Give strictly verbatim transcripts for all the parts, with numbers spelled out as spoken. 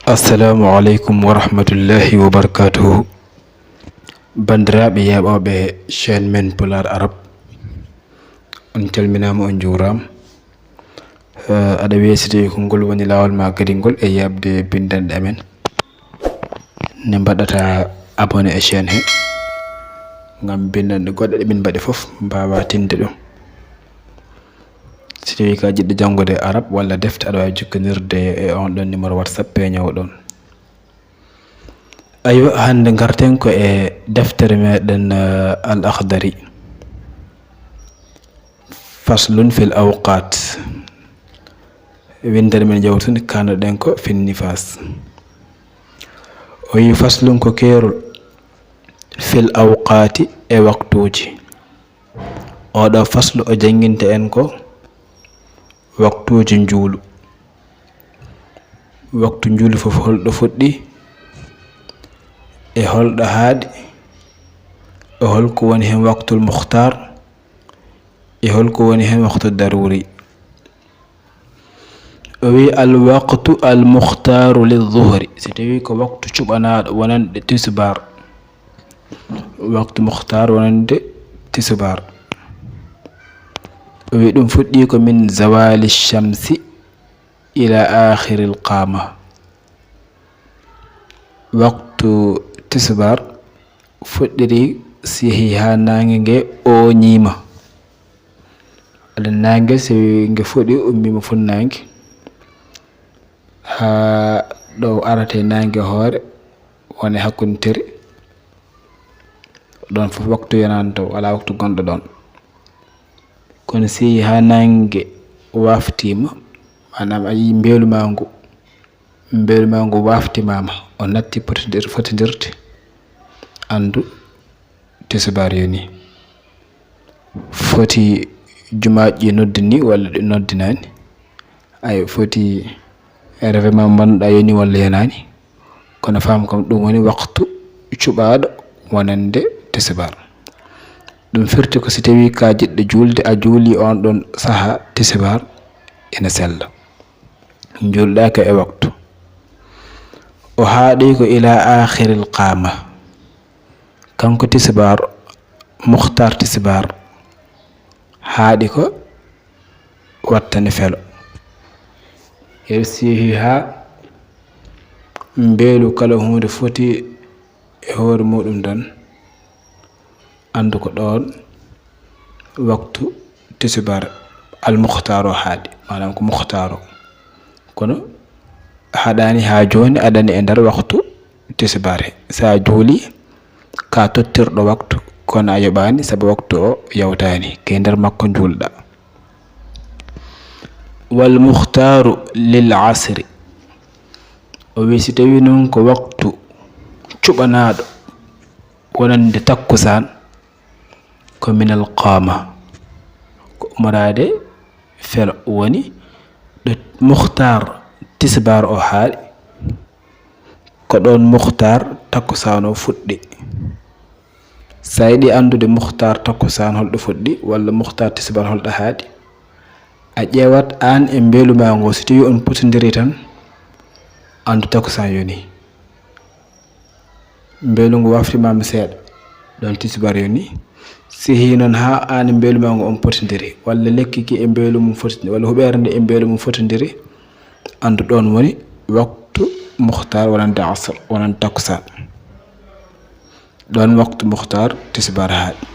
Assalamu aleykum wa rahmatullahi wa barakatuhu. Banndiraaɓe yeeɓooɓe chaîne men Pulaar Arab, on calminaama, on njuuraama. Eh, aɗa weesiti ko ngol woni laawol ma gadingol e yeeɓde binndanɗe amen. Ne mbaɗata abonné e chaîne he, ngam binndanɗe goɗɗe ɗe min mbaɗi fof mbaawa tinde ɗum. Si tawii ka jiɗɗo janngude Arab walla defte, aɗa waawi jokkondirde e on ɗon numéro WhatsApp peeñoowo ɗon. Aywa, hannde ngarten ko e deftere meɗen, eh, Al Akhdari. Faslun fil awqat. Winndere men jawtude, kaannoɗen ko fin nifas. O wi faslun ko keerol, fil awqati, e waktuuji. Oɗo faslu o jannginta en ko waktuuji njuulu. Waktu njuulu fof holɗo fuɗɗi, e holɗo haaɗi, e holko woni heen waktul mukhtar, e holko woni heen waktu daruri. O wi: "Al waqtu al mukhtaru lil zuhri", si tawi ko waktu cuɓanaaɗo wonande tisbaar, waktu mukhtar wonande tisbaar. O wi ɗum fuɗɗi ko min zawali shamsi ila akhiril qama. Waktu tisbaar fuɗɗiri si yehi haa naange nge ooñiima. Aɗa naange, si nge fuɗi, ummiima funnaange, haa ɗo arate naange hoore, wone hakkunde teri, ɗon fof waktu yonaani taw, alaa waktu gonɗo ɗon. Kono si yehi haa naange waaftiima, maanaam a yii mbeelu maa ngu, mbeelu maa ngu waaftimaama, o natti fotindir-, fotindirde, anndu tisbaar yoni. Foti jumaaji noddini walla ɗi noddinaani, ay foti reve ma mbanduɗa yoni walla yonaani, kono faam kam ɗum woni waktu cuɓaaɗo wonande tisbaar. Ɗum firti ko si tawi ka jiɗɗo juulde, a juuli on ɗon saha tisbaar, ina sella. Njuulɗaaka e waktu. O haaɗi ko ila akhiril qama. Kanko tisbaar, mukhtar tisbaar, haaɗi ko wattani felo. Yehi si yehi haa mbeelu kala huunde foti e hoore muɗum ɗon, anndu ko ɗoon waktu tisbaar al mukhtar o haaɗi, maanaam ko mukhtar o. Kono haɗaani haa jooni, aɗani e nder waktu tisbaar he. So a juuli ka tottirɗo waktu, kono a yoɓaani, sabu waktu o yawtaani, kay nder makko njuulɗa. Wal mukhtaru lil asri. O wi, si tawi noon ko waktu cuɓanaaɗo wonande takkusaan, ko minal qaama, ko umoraade felo, woni ɗo mukhtar tisbaar o haaɗi, ko ɗoon mukhtar takkusaan o fuɗɗi. So a yiɗi anndude mukhtar takkusaan holɗo fuɗɗi, walla mukhtar tisbaar holɗo haaɗi, a ƴeewat aan e mbeelu maa ngoo, so tawii on potondiri tan, anndu takkusaan yoni. Mbeelu ngu waftimaama seeɗa, ɗoon tisbaar yoni. So yehii noon haa aan e mbeelu maa ngu on potondiri, walla lekki ki e mbeelu mum fotondiri, walla huɓeere nde e mbeelu mum fotondiri, anndu ɗoon woni waktu mukhtar wonande asr, wonande takkusaan. Ɗoon waktu mukhtar tisbaar haaɗi.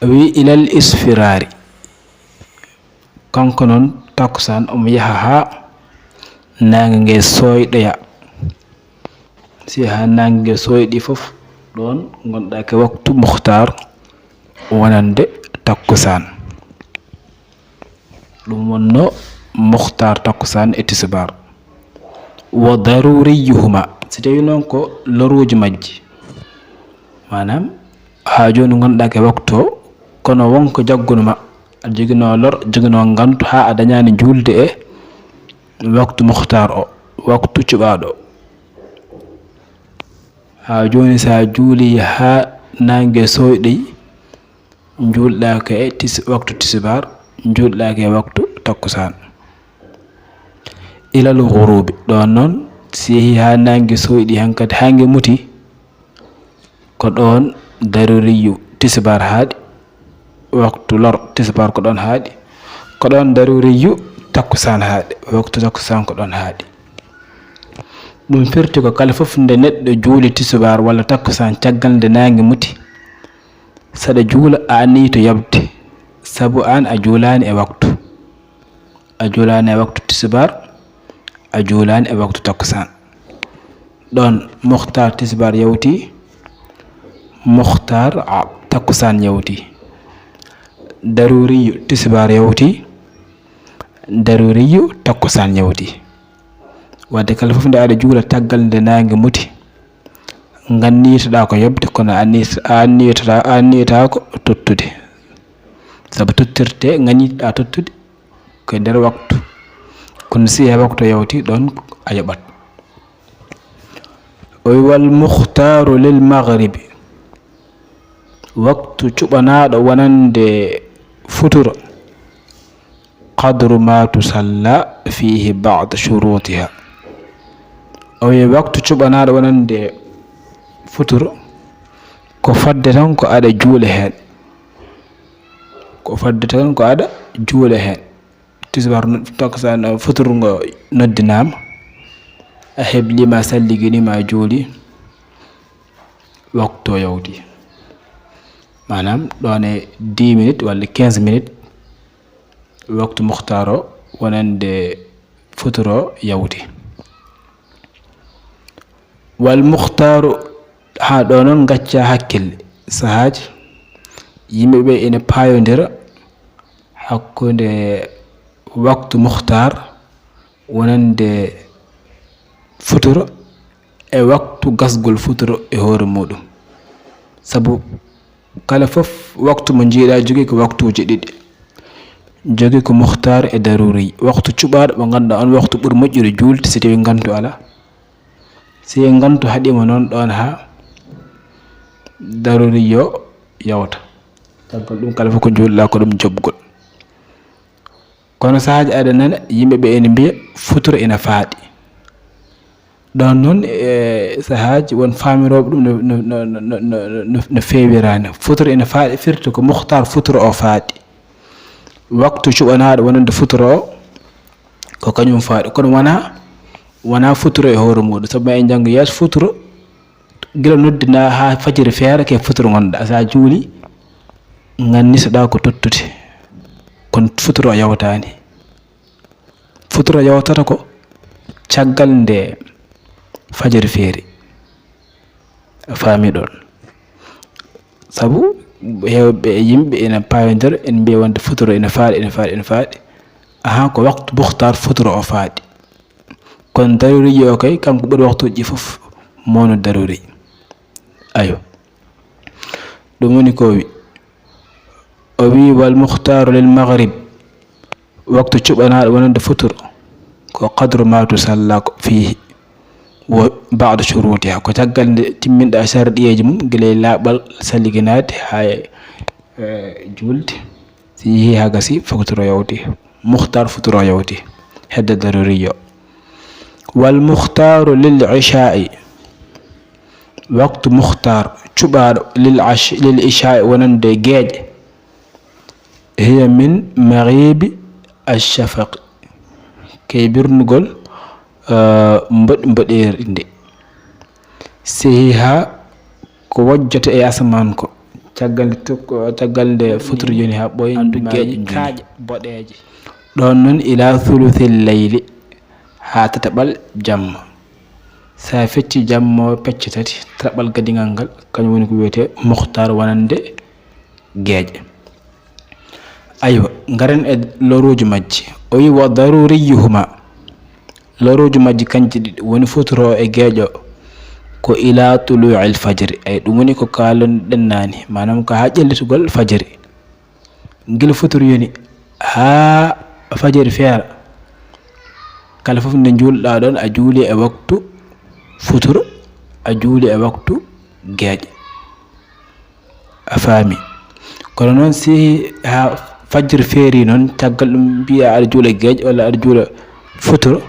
O wi ilal isfiraari. Kanko noon, takkusaan, omo yaha haa naange nge sooyɗoya. Si haa naange nge sooyɗi fof, ɗoon ngonɗaa ke waktu mukhtar wonande takkusaan. Ɗum wonno mukhtar takkusaan e tisbaar. Wa daruriyuhuma, si tawi noon ko loruuji majji, maanaam haa jooni ngonɗaa ke waktu o, kono won ko jaggunuma, a joginoo lor, joginoo ngantu haa a dañaani juulde e waktu mukhtar o, waktu cuɓaaɗo. Haa jooni, so a juulii haa naange sooyɗi, njuulɗaaka e tis-, waktu tisbaar, njuulɗaaka e waktu takkusaan. Ilal ghurubi, ɗon noon si yehi haa naange soyɗi hankadi, haa nge muti, ko ɗon daruriyu tisibaar haaɗi, waktu lor tisibaar ko ɗon haaɗi, ko ɗon daruriyu takkusaan haaɗi, waktu takkusaan ko ɗon haaɗi. Ɗum firti ko kala fof nde neɗɗo juuli tisibaar walla takkusaan caggal nde naange muti, saɗa juula a anniyto yoɓde, sabu aan a juulaani e waktu. A juulaani e waktu tisibaar, a juulaani e waktu takkusaan. Ɗon mukhtar tisibaar yawti, mukhtar a, takkusaan yawti. Daruriyu tisibaar yawti, daruriyu takkusaan yawti. Wadde kala fof nde aɗa juula caggal nde naange muti, nganniytoɗaa ko yoɓde, kono a anniyt-, a anniytoɗaa, a anniytaako tottude. Sabu tottirte nganniytoɗaa tottude ko e nder waktu. Kono si he waktu yawti, ɗon a yoɓat. O wi, "Wal mukhtaru lil maghribi." Waktu cuɓanaaɗo wonande futuro. Qadru ma tusalla fihi ba'd shurutiha. O wi, waktu cuɓanaaɗo wonande futuro, ko fodde tan ko aɗa juula heen. Ko fodde tan ko aɗa juula heen. Tisbaar no-, takkusaan, futuro ngo noddinaama. A heblii ma salligini ma juuli. Waktu o yawti. Maanaam ɗon e dix minutes walla quinze minutes, waktu mukhtar o wonande futuro yawti. Wal mukhtaru, haa ɗo noon ngacca hakkille. Sahaaji yimɓe ɓe ina paayondira hakkunde waktu mukhtar wonande futuro e waktu gasgol futuro e hoore muɗum. Sabu kala fof waktu mo njiiɗa jogii ko waktuuji ɗiɗi. Jogii ko mukhtar e daruri. Waktu cuɓaaɗo mo ngannduɗaa on waktu ɓuri moƴƴude juulde si tawii ngantu alaa. Si ngantu haɗiima noon ɗon haa daruri yo yawta. Caggal ɗum kala fof ko njuulɗaa ko ɗum joɓgol. Kono sahaaji aɗa nana yimɓe ɓe ene mbiya futuro ina faaɗi. Ɗon noon e sahaaji won faamirooɓe ɗum no, no, no feewiraani. Futuro ina faaɗi firti ko mukhtar futuro o faaɗi. Waktu cuɓanaaɗo wonande futuro o ko kañum faaɗi. Kono wonaa, wonaa futuro e hoore muɗum. Sabu ma en njanngu yeeso futuro gila noddinaa haa fajiri feera ke futuro ngonɗaa. So a juuli, ngannitoɗaa ko tottude. Kono futuro o yawtaani. Futuro yawtata ko caggal nde fajiri feeri. A faami ɗon? Sabu heewɓe e yimɓe ina paayondira, ina mbiya wonde futuro ina faaɗi, ina faaɗi, ina faaɗi. Ahan, ko waktu mukhtar futuro o faaɗi. Kono daruri o kay, kanko ɓuri waktuuji fof mawnude daruri. Ayo. Ɗum woni ko o wi. O wi, "Wal mukhtaru lil maghrib." Waktu cuɓanaaɗo wonande futuro ko qadru ma tusalla ko fihi wo ba'da shurutiha. Ko caggal nde timminɗa sharɗiyeeji mum, gila e laaɓal salliginaade haa e, e juulde. Si yehi haa gasi, futuro yawti. Mukhtar futuro yawti. Hedde daruriyo. Wal mukhtaru lil isha'i. Waktu mukhtar cuɓaaɗo lil ash-, lil isha'i wonande geeƴe. Hiya min maghibi ash-shafaqi. Kay birnugol, eh, mboɗ-, mboɗeeri nde. Sehi haa ko wojjata e asamaan ko. Caggal nde tok-, caggal nde futuro yoni haa ɓooyi, ɓanndu geeƴe kaaƴe boɗeeje. Ɗoon noon ila thuluthil layli, haa tataɓal jamma. So a feccii jamma o pecce tati, tataɓal gadigal ngal, kañum woni ko wiyetee mukhtar wonande geeƴe. Aywa, ngaren e loruuji majji. O wi, "Wa daruriyuhuma." Loruuji majji kanji ɗiɗi woni futuro e geeƴo ko ila tuluu'il fajri. Ay, ɗum woni ko kaalon-ɗen naane, maanaam ko haa ƴellitugol fajri. Gila futuro yoni haa fajiri feera, kala fof nde njuulɗaa ɗoon, a juuli e waktu futuro, a juuli e waktu geeƴe. A faami? Kono noon, si haa fajiri feeri noon, caggal ɗum mbiyaa aɗa juula geeƴe walla aɗa juula futuro,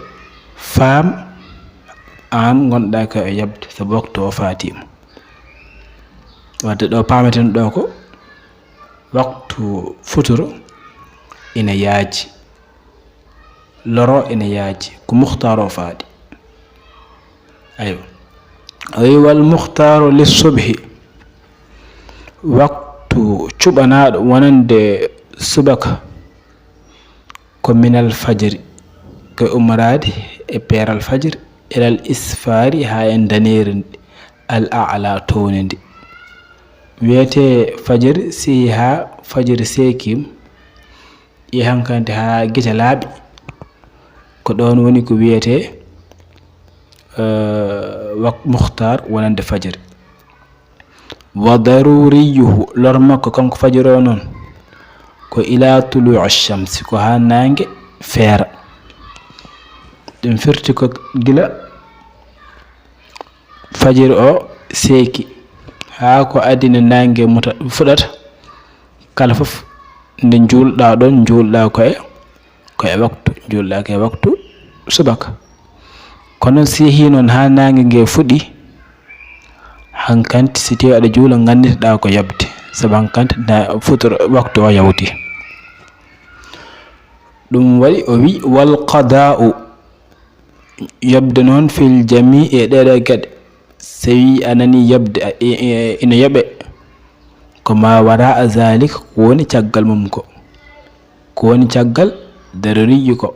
Faam aan ngonɗaa ko e yaɓde, sabu waktu o faatiima. Wadde ɗo paameten ɗo ko waktu futuro ina yaaji, loro ina yaaji, ko muxtaar o faati. Aywa. O wi, "Wal muxtaaru li subhi." Waktu cuɓanaaɗo wonande subaka ko minal fajri, ko ummoraade e peeral fajri, ilal isfaari, haa e ndaneeri ndi, al a'la, towndi ndi. Wiyetee fajri, si haa fajri seekiima, ƴee hankadi haa gite laaɓi, ko ɗoon woni ko wiyetee, eh, wak-, muxtaar wonande fajri. Wa daruriyuhu, lor makko kanko fajiri o noon, ko ila tulu'i shamsi, ko haa naange feera. Ɗum firti ko gila fajiri o seeki haa ko adii nde naange muta-, fuɗata, kala fof nde njuulɗaa ɗoon, njuulɗaa ko e, ko e waktu, njuulɗaa ko e waktu subaka. Kono si yehii noon haa naange nge fuɗi, hankanti si tawii aɗa juula, ngannditoɗaa ko yaɓde, sabu hankanti na futuro waktu o yawti. Ɗum waɗi o wi, "Wal qadaa'u," yoɓde noon, "fil jamii," e ɗeeɗo geɗe, so wii a nanii yoɓde, a, e, e, ina yoɓe, ko ma wara a zalik, ko woni caggal mum ko. Ko woni caggal daruriyu ko.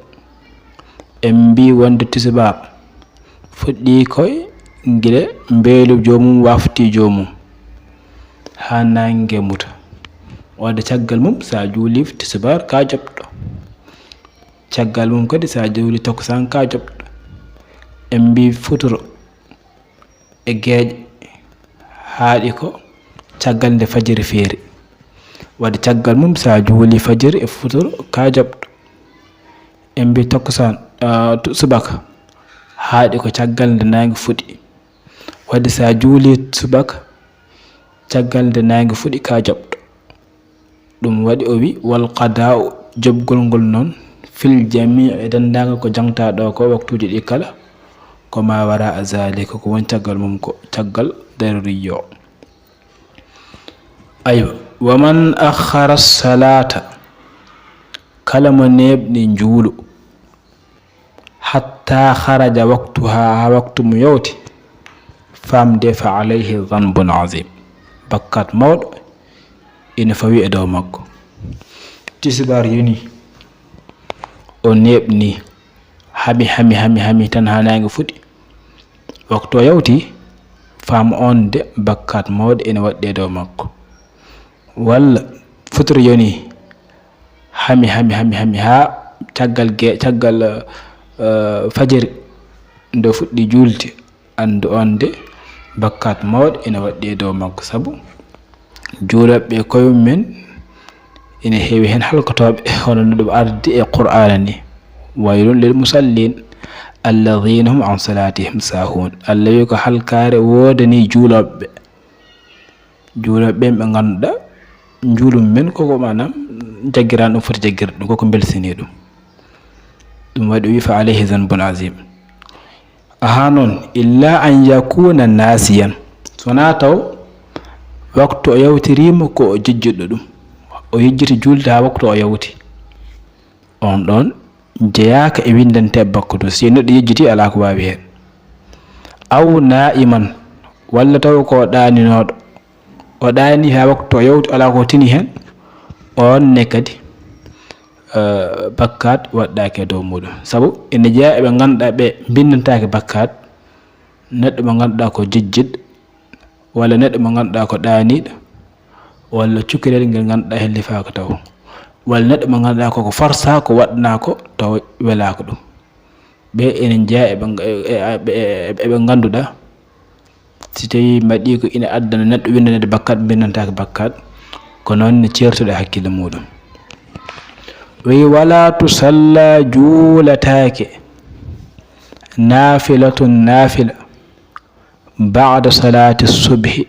En mbii wonde tisibaar fuɗɗii koye gila mbeelu joomum wafti joomum haa naange muta. Wadde caggal mum, so a juulii tisibaar, ka joɓɗo. Caggal mum kadi, so a juulii takkusaan, ka joɓɗo. En mbii futuro e geeƴe haaɗi ko caggal nde fajiri feeri. Wadde caggal mum, so a juulii fajiri e futuro, ka joɓɗo. En mbii takkusaan, ah, tu-, subaka haaɗi ko caggal nde naange fuɗi. Wadde so a juulii subaka caggal nde naange fuɗi, ka joɓɗo. Ɗum waɗi o wi, "Wal qadaa'u," joɓgol ngol noon, "fil jamii," e denndaangal ko jangtaa ɗo ko, waktuuji ɗi kala, ko ma wara a zalika, ko woni caggal mum ko caggal daruriyo. Aywa, "Wa man akhara salata," kala mo neeɓni njuulu, "hatta kharaja waqtuha," haa waktu mum yawti, famde, "fa alayhi dhanbun azim," bakkat mawɗo ina fawi e dow makko. Tisibaar yoni, o neeɓni, hami, hami, hami, hami tan haa naange fuɗi. Waktu o yawti, faam on de bakkat mawɗo ina waɗɗi e dow makko. Walla futuro yoni, hami, hami, hami, hami, haa caggal ge-, caggal, eh, fajiri, nde fuɗɗi juulde, anndu on de bakkat mawɗo ina waɗɗi e dow makko, sabu juulooɓe koye mum en ina heewi heen halkotooɓe, hono no ɗum ardi e Qur'aana ni, "Waylun lil musallin, alladhina hum an salatihim sahun." Allah wi ko halkaare woodani juulooɓe. Juulooɓe ɓeen ɓe ngannduɗaa njuulu men koko, maanaam, jaggiraan ɗum foti jaggirde ɗum, koko mbelsinii ɗum. Ɗum waɗi o wi, "Fa alayhi zanbun azim." Ahaa noon, "illa an yakuna nasiyan." So wonaa taw waktu o yawtiriima ko o jejjitɗo ɗum. O yejjiti juulde haa waktu o yawti. On ɗoon jeyaaka e winndante bakkudu. Si neɗɗo yejjiti, alaa ko waawi heen. Aw naiman, walla taw ko ɗaaninooɗo. O ɗaani haa waktu o yawti, alaa ko tini heen. On ne kadi, eh, bakkat waɗɗaaki e dow muɗum. Sabu ene jeyaa e ɓe ngannduɗaa ɓe mbinndantaake bakkat, neɗɗo mo ngannduɗaa ko jejjitɗo, walla neɗɗo mo ngannduɗaa ko ɗaaniiɗo, walla cukalel ngel ngannduɗaa hellifaaka taw, walla neɗɗo mo ngannduɗaa koko forsa, ko waɗanaa ko taw welaaka ɗum. Ɓe enen jeyaa e ɓe, e, e, e, e ɓe ngannduɗaa, si tawii mbaɗii ko ina addana neɗɗo winndaneede bakkat, mbinndantaake bakkat, ko noon ne ceertuɗo e hakkille muɗum. O wi, "Wala tusalla," juulataake, "nafilatun," nafila, "ba'da salati subhi,"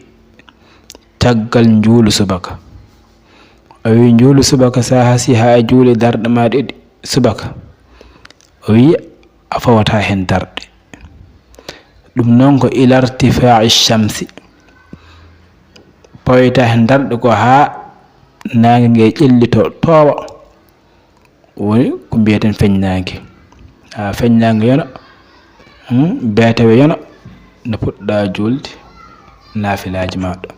caggal njuulu subaka. O wi, njuulu subaka, so a hasii haa a juuli darɗe maa ɗiɗi subaka, o wi, a fawata heen darɗe. Ɗum noon ko ila irtifaa'i shamsi, pawoyta heen darɗe ko haa naange nge ƴellito toowa, woni ko mbiyeten feñnaange. Haa feñnaange yona, hmm, beetawe yona, no puɗɗa juulde naafilaaji maaɗa.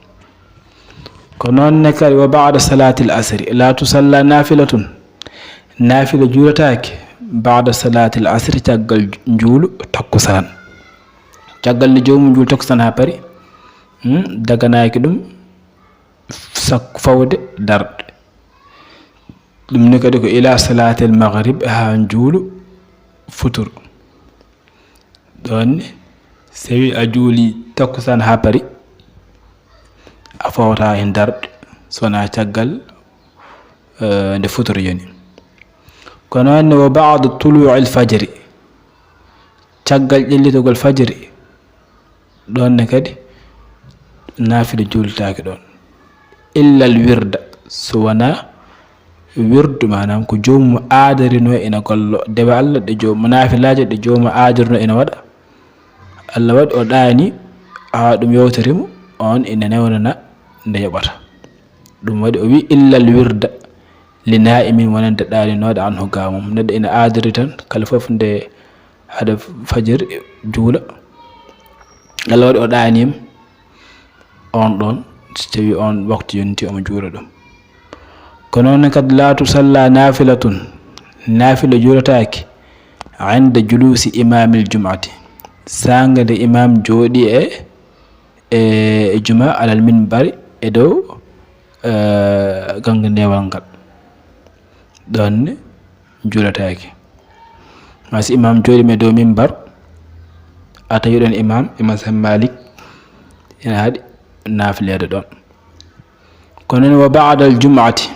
Ko noon ne kadi, wa ba'da salaatil asri, laa tusalla naafilatun, naafila juulataake, ba'da salaatil asri, caggal njuulu takkusaan. Caggal nde joomum juuli takkusaan haa paari, hmm, daganaaki ɗum sak-, fawde darɗe. Ɗum ne kadi ko ila salaatil maghrib, haa njuulu futuro. Ɗoon ne, so tawi a juuli takkusaan haa paari, a fawata heen darɗe, so wonaa caggal, eh, nde futuro yoni. Ko noon ne, wa ba'da tuluu'il fajri, caggal ƴellitagol fajri, ɗoon ne kadi, naafila juultaake ɗoon. Illal wirda, so wonaa wirdu, maanaam ko joomum aadarino ina gollo, dewe Allah ɗe joomum, naafilaaji ɗe joomum aadarino ina waɗa. Allah waɗi o ɗaani, haa ɗum yowtori mo, oon ina newnana nde yoɓata. Ɗum waɗi o wi, illal wirda li naa'imin, wonande ɗaaninooɗo anhu ga mum. Neɗɗo ina aadori tan, kala fof nde hade fajiri juula, Allah waɗi o ɗaaniima, oon ɗoon, so tawi oon waktu yonti, omo juula ɗum. Ko noon kadi, laa tusalla naafilatun, naafila juulataake, inda juluusi imaamil jum'ati, saanga nde imaam jooɗi e, e, e juma, alal minbari, e dow, eh, ganngandeewal ngal. Ɗoon ne juulataake. Ma si imaam jooɗiima e dow mimbar, a tawi ɗoon imaam, e mazhab Malik, ina haɗi naafileede ɗoon. Ko noon wa ba'dal jum'ati,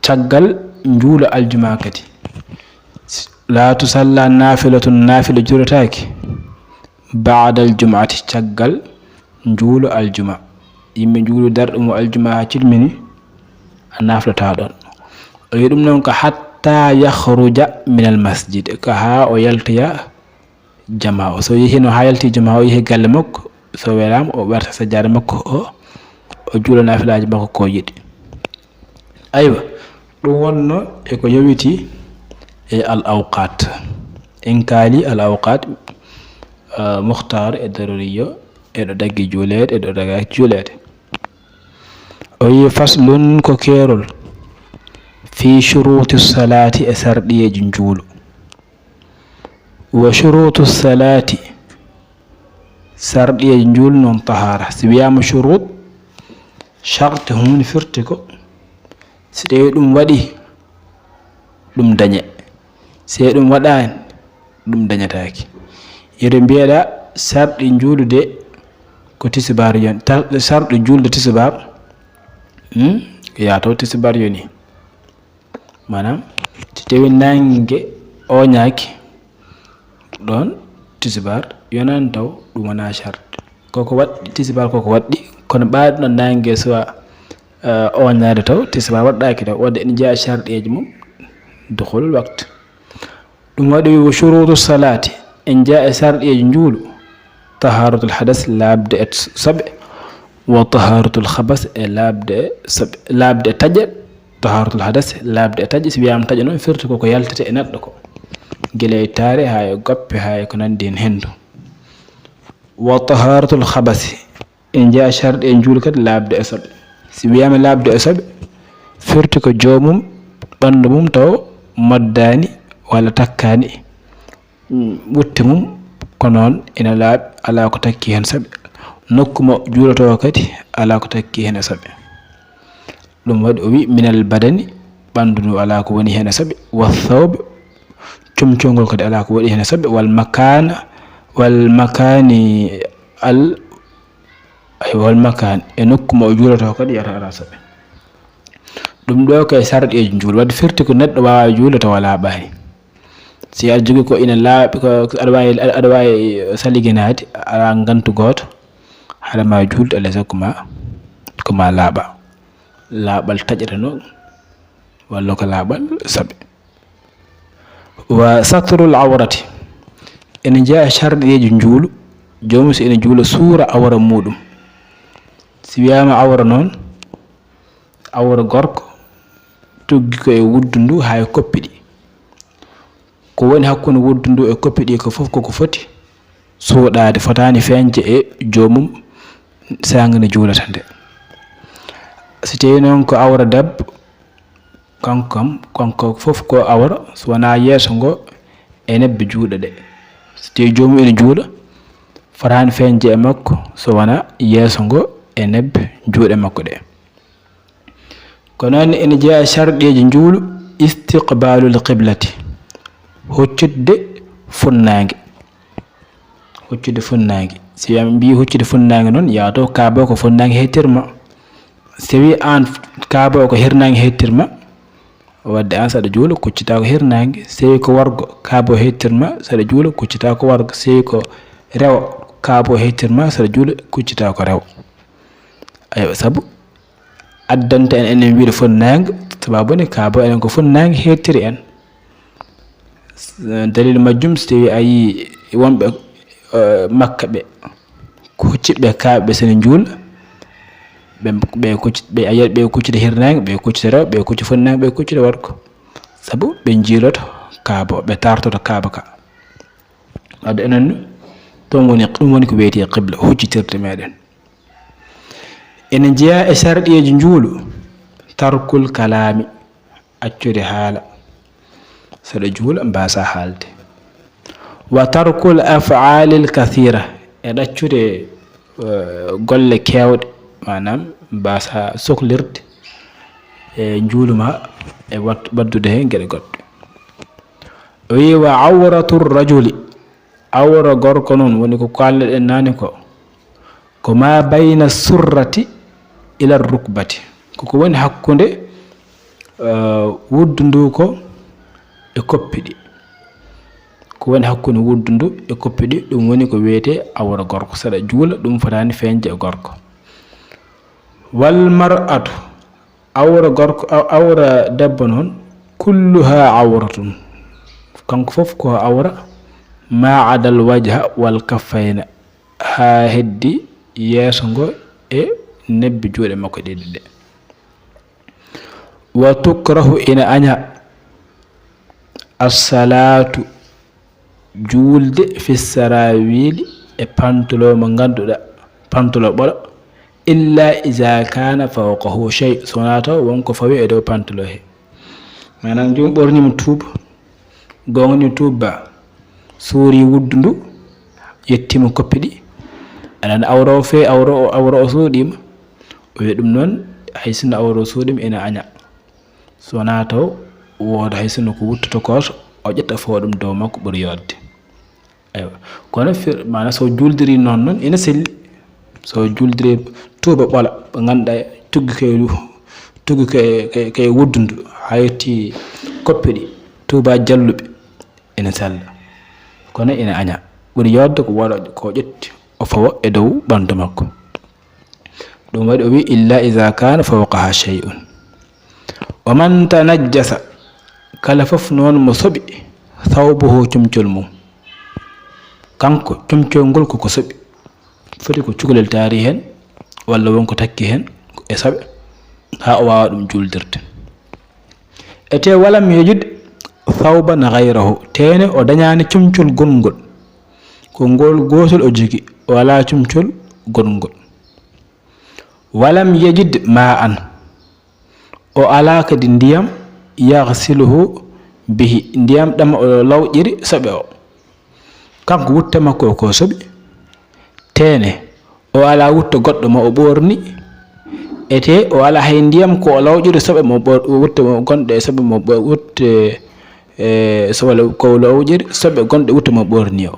caggal njuulu aljuma kadi. Laa tusalla naafilatun, naafila juulataake, ba'dal jum'ati, caggal njuulu aljuma. Yimɓe njuulu darɗe mum aljuma haa cilmini, a naaflataa ɗoon. O wi ɗum noon ko hatta yakhruja minal masjid, ko haa o yaltoya jamaa o. So yehii noon haa yalti jamaa o, yehi galle makko, so welaama, o ɓorta sajjaada makko o, o juula naafilaaji makko ko yiɗi. Aywa, ɗum wonno e ko yowitii e al awqaat. En kaali al awqaat, eh, mukhtaar e daruriyo, e ɗo daggi juuleede, e ɗo dagaaki juuleede. O wi faslun ko keerol fii shuruuti salaati e sarɗiyeeji njuulu. Wa shuruutu salaati, sarɗiyeeji njuulu noon tahaara. Si wiyaama shuruut, shart huunde firti ko, si tawi ɗum waɗi, ɗum dañe. Si ɗum waɗaani, ɗum dañataake. Yeru mbiyeɗa sarɗi juulude ko tisibaar yon-, ta-, sarɗi juulde tisibaar, hmm? Yaa taw tisibaar yoni. Maanaam, si tawi naange oñaaki, ɗoon tisibaar yonaani taw, ɗum wonaa sart. Koko waɗɗi, tisibaar koko waɗɗi, kono ɓaade ɗoon naange suwa, eh, oñaade taw, tisibaar waɗɗaaki taw. Waɗde ene jeyaa sarɗeeji mum, dukhulul waqt. Ɗum waɗi wa shuruutu salaati, en jeyaa e sarɗeeji njuulu, tahaaratul hadas, laaɓde e soɓe, wa tahaaratul khabas, e laaɓde e soɓe, laaɓde e taƴe, tahaaratul hadas, laaɓde e taƴe, si wiyaama taƴe noon, firti ko ko yaltete e neɗɗo ko. Gila e taare, haa e goppe, haa e ko nanndi heen henndu. Wa tahaaratul khabasi, en jeyaa sarɗi e njuulu kadi laaɓde e soɓe. Si wiyaama laaɓde e soɓe, firti ko joomum, ɓanndu mum taw moddaani walla takkaani, mm, wutte mum, ko noon ina laaɓi, alaa ko takki heen soɓe. Nokku mo juulotoo kadi, alaa ko takki heen e soɓe. Ɗum waɗi o wi, minal badani, ɓanndu ndu alaa ko woni heen e soɓe, wa thawbi, comcol ngol kadi alaa ko waɗi heen e soɓe, wal makaana, wal makaani al, ay, wal makaan, e nokku mo o juulotoo kadi yata alaa soɓe. Ɗum ɗo ko e sarɗeeji njuulu, waɗde firti ko neɗɗo waawaa juulde tawa laaɓaani. Si aɗa jogii ko ina laaɓi, ko aɗa waawi, aɗa waawi saliginaade, alaa ngantu gooto, haɗa ma juulde, alaa sago ko ma, ko ma laaɓa. Laaɓal taƴre noon, walla ko laaɓal soɓe. Wa satrul awrati, Ene jeyaa e sarɗiyeeji njuulu, joomum so ene juula suura awra muuɗum. Si wiyaama awra noon, awra gorko tuggi ko e wuddu ndu haa e koppi ɗi. Ko woni hakkunde wuddu ndu e koppi ɗi ko fof koko foti suuɗaade, fotaani feeñde e joomum saanga nde juulata nde. Si tawii noon ko awra debbo, kanko kam, kanko fof ko awra, so wonaa yeeso ngo e nebbe juuɗe ɗe. So tawii joomum ene juula, fotaani feeñde e makko so wonaa yeeso ngo e nebbe juuɗe makko ɗe. Ko noon ene jeyaa e sarɗiyeeji njuulu, istiqbaalul qiblati, huccitde funnaange. Huccitde funnaange. Si en mbii huccitde funnaange noon, yaato Kaaba o ko funnaange heettirma. Si tawii aan Kaaba o ko hirnaange heettirma, wadde aan saɗa juula kuccitaa ko hirnaange. Si tawii ko wargo Kaaba o heettirma, saɗa juula kuccitaa ko wargo. Si tawii ko rewo Kaaba o heettirma, saɗa juula kuccitaa ko rewo. Aywa, sabu addanta en enen wiide funnaange, sababu ni Kaaba enen ko funnaange heettiri en. Dalil majjum, so tawii a yii wonɓe, eh, Makka ɓe, huccitɓe Kaaba ɓe sene njuula, ɓe, ɓe kucci-, ɓe, a yiyat ɓe kuccita hirnaange, ɓe kuccita rewo, ɓe kucci funnaange, ɓe kuccita wargo. Sabu ɓe njiiloto Kaaba, ɓe taartoto Kaaba ka. Wadde enen, toon woni, ɗum woni ko wiyetee qibla, huccitirde meɗen. Ene jeyaa e sarɗiyeeji njuulu, tarkul kalaami, accude haala. Saɗa juula, mbaasaa haalde. Wa tarkul af'aalil kasiira, e ɗaccude, eh, golle keewɗe, maanaam mbaasaa soklirde e njuulu ma e wat-, waddude heen geɗe goɗɗe. O wiyi, wa awratu rajuli, awra gorko noon woni ko kaalneɗen naane ko, ko ma bayna surrati ila rukbati, ko ko woni hakkunde, eh, wuddu ndu ko e koppi ɗi. Ko woni hakkunde wuddu ndu e koppi ɗi, ɗum woni ko wiyetee awra gorko. Saɗa juula, ɗum fotaani feeñde e gorko. Wal mar'atu, awra gorko, aw-, awra debbo noon, kulluha awratun. Kanko fof ko awra, ma adal wajha wal kaffayna, haa heddi yeeso ngo e nebbi juuɗe makko ɗiɗi ɗe. Wa tukrahu, ina aña, as-salaatu, juulde, fi sarawiili, e pantolo mo ngannduɗaa, pantolo ɓolo, illa iza kana fawqahu shay, so wonaa taw won ko fawi e dow pantolo he. Maanaam, joom ɓorniima tuuba, goonga ni tuuba, suuri wuddu ndu, yettiima koppi ɗi. Aɗa anndi awra o fee-, awra o, awra o suuɗiima. O wiya ɗum noon, hay sinno awra o suuɗiima, ina aña. So wonaa taw wooda hay sinno ko wuttoto ko, o ƴetta fo ɗum dow makko ɓuri yooɗde. Aywa. Kono fir-, maanaam so juuldirii noon, noon ina selli. So juuldirii tuuba ɓola, ɓe ngannduɗaa tuggi ko e lu-, tuggi ko e, ko e, ko e wuddu ndu, haa yetti koppi ɗi, tuuba jalluɓe, ina sella. Kono ina aña. Ɓuri yooɗde ko wooda ko ƴetti, o fawa e dow ɓanndu makko. Ɗum waɗi o wiyi, illa iza kana fawqaha shay'un. Wa man tanajjasa, kala fof noon mo soɓi, thawbuhu, comcol mum. Kanko, comcol ngol koko soɓi. Foti ko cukalel taari heen, walla won ko takki heen e soɓe, haa o waawa ɗum juuldirde. Ete walam yajid thawban ghayrahu, teene o dañaani comcol gongol. Ko ngol gootol o jogi, o alaa comcol gongol. Walam yajid ma'an, o alaa kadi ndiyam, yaghsiluhu bihi, ndiyam ɗam o lawƴiri soɓe o. Kanko wutto makko ko soɓi, teene, o alaa wutto goɗɗo mo o ɓoorni, ete o alaa hay ndiyam ko o lawƴiri soɓe mo ɓoor-, wutto mo gonɗo e soɓe mo ɓo-, wutte, e, so walla ko o lawƴiri soɓe gonɗe wutto mo ɓoorni o.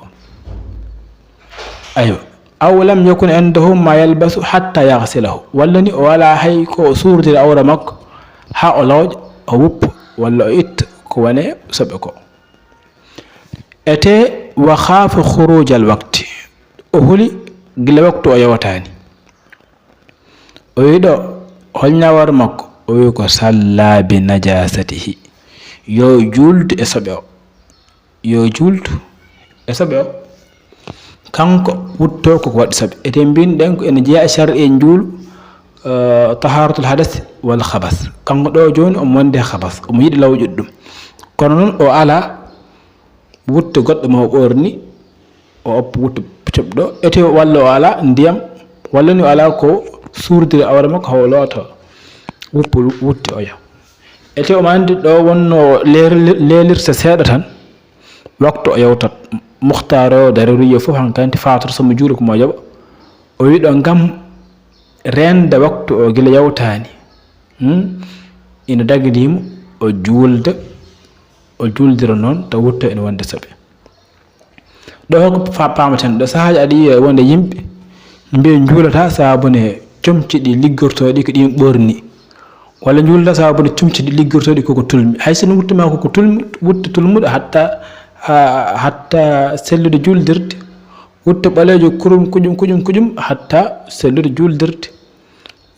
Aywa. Aw lam yakun indahu ma yalbasu hatta yaghsilahu. Walla ni o alaa hay ko o suurdiri awra makko haa o lawƴa, o wuppa, walla o itta ko woni e soɓe ko. Ete wa khafa khurujal waqti. O huli gila waktu o yawtaani. O wiyi ɗo, hol ñaawal makko? O wiyi ko salla bi najasatihi. Yo juuldu e soɓe o. Yo juuldu e soɓe o, kanko wutto ko ko waɗi soɓe. Ete mbin ɗen ko ene jeeya e shar'i e njuulu, eh, taharatul hadas wal khabas. Kanko ɗo jooni omo wonde khabas, omo yiɗi lawƴude ɗum. Kono noon o ala wutte goɗɗo mo o ɓorni, o oppa wutte coɓɗo. Ete walla o ala ndiyam, walla ni o ala ko suurdiri awra makko, haw looto wuppa wutte oya. Ete omo anndi ɗo wonno leer-, leelirta seeɗa tan, waktu o yawtat. Mukhtar o, daruriya fof hankanti faatoto, so mo juuli ko mo yoɓa. O wi ɗo ngam reende waktu o gila yawtaani. Hmm? Ina daganii mo o juulda, o juuldira noon taw wutto ene wonde soɓe. Ɗo ko fa-, paamaten ɗo sahaaji aɗa yiya wonde yimɓe mbiya njuulata sababu ne comci ɗi liggortooɗi ko ɗin ɓorni. Walla njuulata sababu ne comci ɗi liggortooɗi koko tulmi. Hay sinno wutte ma koko tulmi, wutte tulmuɗo hatta, ha-, hatta sellude juuldirde. Wutte ɓaleejo kurum kuƴum, kuƴum, kuƴum hatta sellude juuldirde.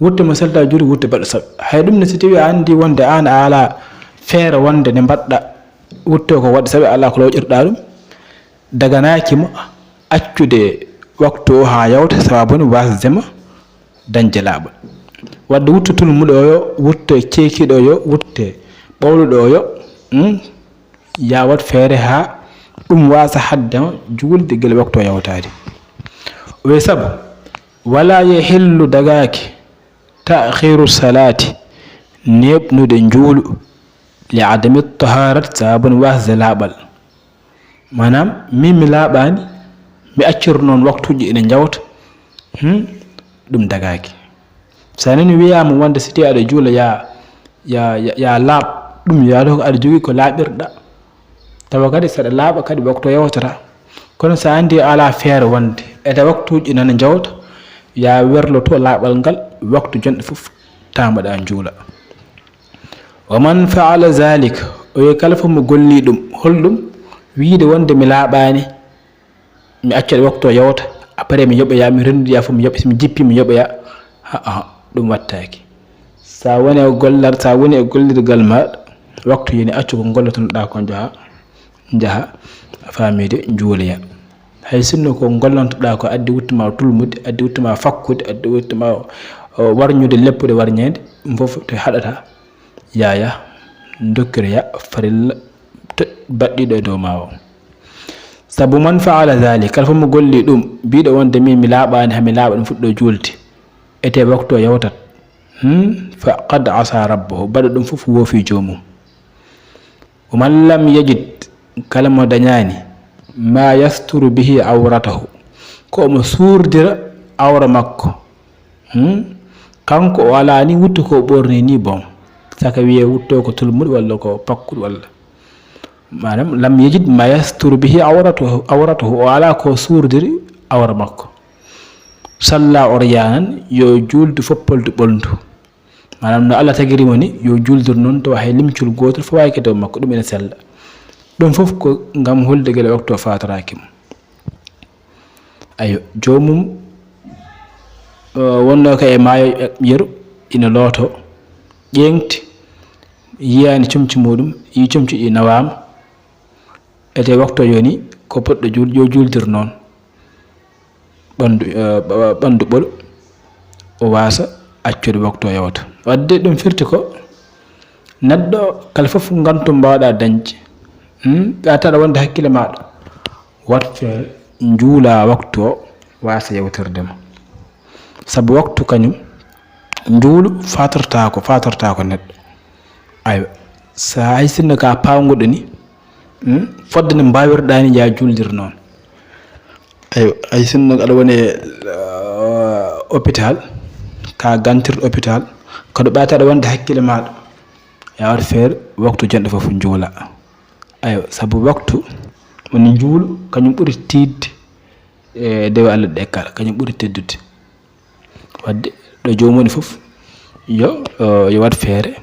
Wutte mo selta juuli, wutte baɗɗo soɓe. Hay ɗum ne, si tawi a anndi wonde aan a alaa feere wonde nde mbaɗɗa wutte ko waɗi soɓe, alaa ko lawƴirɗa ɗum, daganaaki ma accude waktu o haa yawta, sababu ne wasde ma dañde laaɓal. Wadde wutte tulmuɗo o yo, wutte ceekiiɗo o yo, wutte ɓowluɗo o yo, hmm? Ya waɗ feere haa ɗum waasa haɗde ma juulde gila waktu o yawtaade. O wiyi sabu, wala yahillu, dagaaki, ta'khiru salaati, neeɓnude njuulu, li adami taharat, sababu ne wasde laaɓal. Maanaam, min mi laaɓaani, mi accira noon waktuuji ina njawta, hmm, ɗum dagaaki. So a nani wiyaama wonde si tawii aɗa juula, ya, ya, ya, ya laaɓ, ɗum yaado ko aɗa jogii ko laaɓirɗa. Tawa kadi saɗa laaɓa kadi waktu o yawtata. Kono so a anndi a alaa feere wonde, ete waktuuji nana njawta, ya werloto laaɓal ngal, waktu jonɗe fof taamaɗa njuula. Wa man fa'ala zalik, o wiyi kala fof mo golli ɗum, holɗum? Wiide wonde mi laaɓaani, mi acca waktu o yawta, après mi yoɓoya, mi renndoya fof mi yoɓa, so mi jippi mi yoɓoya. Ha, ha, ɗum wattaaki. Sa woni e gollar-, sa woni e gollirgal ma, waktu yani accu ko gollotonoɗa ko njaha, njaha, a faami de, njuuloya. Hay sinno ko gollontoɗa ko addi wuttuma tulmude, addi wuttuma fakkude, addi wuttuma, o, warñude, leppude warñeede, ɗum fof to haɗata, yaya, dokkiroya farilla to-, baɗɗiɗo e dow ma o. Sabu man fa'ala zalik, kala fof mo golli ɗum, biɗo wonde min mi laaɓaani, ha mi laaɓa ɗum fuɗɗo juulde. Ete waktu o yawtat. Hmm? Fa qad asa rabbahu, baɗo ɗum fof woofi joomum. Wa man lam yajid, kala mo dañaani, ma yasturu bihi awratahu, ko omo suurdira awra makko. Hmm? Kanko o alaa ni wuttu ko ɓorni ni bon. Saka wiye wutto ko tulmuɗo walla ko pakkuɗo walla. Maanaam, lam yajid ma yasturu bihi awratahu, awratahu. O alaa ko suurdiri awra makko. Salla uryanan, yo juuldu foppoldu ɓolndu. Maanaam, no Allah tagiri mo ni, yo juuldur noon tawa hay limcol gootol fawaaki dow makko, ɗum ene sella. Ɗum fof ko ngam hulde gila waktu o faatoraaki mo. Ayo, joomum, o, wonnoo ka e maayo, e, yeru, ina looto, ƴeeŋti, yiyaani comci muuɗum, yii comci ɗi nawaama. Ete waktu o yoni, ko poɗɗo juul-, yo juuldir noon. Ɓanndu, e, ɓa-, ɓanndu ɓolo, o waasa accude waktu o yawta. Wadde ɗum firti ko, neɗɗo kala fof ngantum mbaawɗa dañde, hmm, ɓe a taɗa wonde hakkille maaɗa, waɗ feere njuula waktu o waasa yawtirde ma. Sabu waktu kañum, njuulu fatortaako, fatortaako neɗɗo. Aywa, so hay sinno ka pawnguɗo ni, hmm, fodde nde mbaawirɗa ni, nja juuldir noon. Aywa, hay sinno aɗa woni e, uh, hôpital, ka gantirɗo hôpital, ko ɗo ɓaata aɗa wonde hakkille maaɗa, ya waɗ feere waktu jonɗo fof njuula. Aywa, sabu waktu woni njuulu, kañum ɓuri tiiɗde e dewe Allah ɗe kala, kañum ɓuri teddude. Wadde ɗo joomum woni fof, yo, o, yo waɗ feere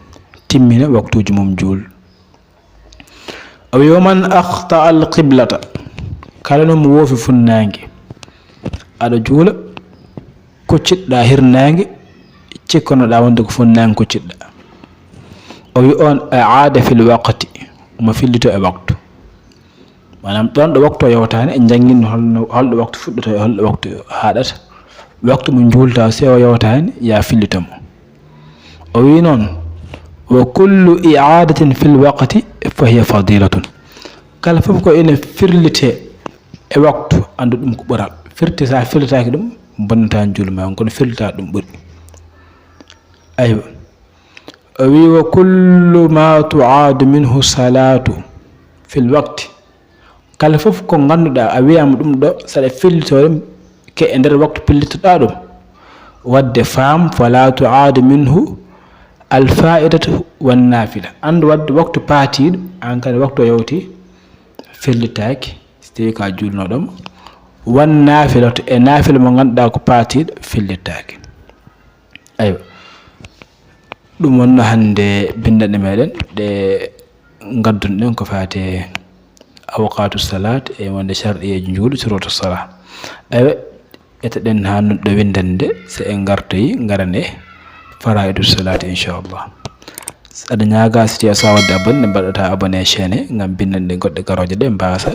timmina waktuuji mum juul. O wi, "Wa man akhta al qiblata," kala no mo woofi funnaange. Aɗa juula, kuccitɗa hirnaange, cikkonoɗa wonde ko funnaange kuccitɗa. O wi on, "Aada fil waqti," mo fillito e waktu. Maanaam ɗoon ɗo waktu o yawtaani, en njannginno holno, holɗo waktu fuɗɗata e holɗo waktu haaɗata. Waktu mo njuulta, si o yawtaani, ya fillita mo. O wii noon, "Wa kullu i'aadatin fil waqti fa hiya fadilatun." Kala fof ko ene firlitee e waktu, anndu ɗum ko ɓural. Firti, so a firlitaaki ɗum, bonnata njuul ma, kono firlita ɗum ɓuri. Aywa. O wii, "Wa kullu ma tu'aadu minhu salaatu fil waqti." Kala fof ko ngannduɗaa a wiyaama ɗum ɗo, saɗa fillitoo ɗum ke e nder waktu pillitoɗaa ɗum. Wadde faam, "Fala tu'aadu minhu al fa'idatu wan nafila." Anndu wadde waktu paatiiɗo, aan kadi waktu o yawti, fillitaaki, so tawii ka juulnoɗo mo. Wan nafila, to e nafila mo ngannduɗaa ko paatiiɗo, fillitaaki. Aywa. Ɗum wonno hannde binndanɗe meɗen ɗe ngaddunɗen ko faati e awqaatu salaat e wonde sharɗiyeeji njuulu, suruutu salaat. Aywa, etoɗen haa nodɗo winndande, so en ngartoyi, ngaran e faraidu salaat, inchallah. Aɗa ñaaga, si tawii a sowaa waɗde abonné, mbaɗata abonné chaîne ngam binndanɗe goɗɗe garooje ɗe mbasa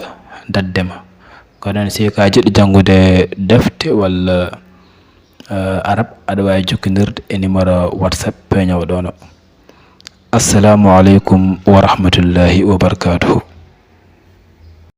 dadde ma. Ko noon, si ka jiɗɗo janngude defte walla, eh, arab, aɗa waawi jokkondirde e numéro WhatsApp peeñoowo ɗo no. Assalamu aleykum wa rahmatullahi wa barakatuhu.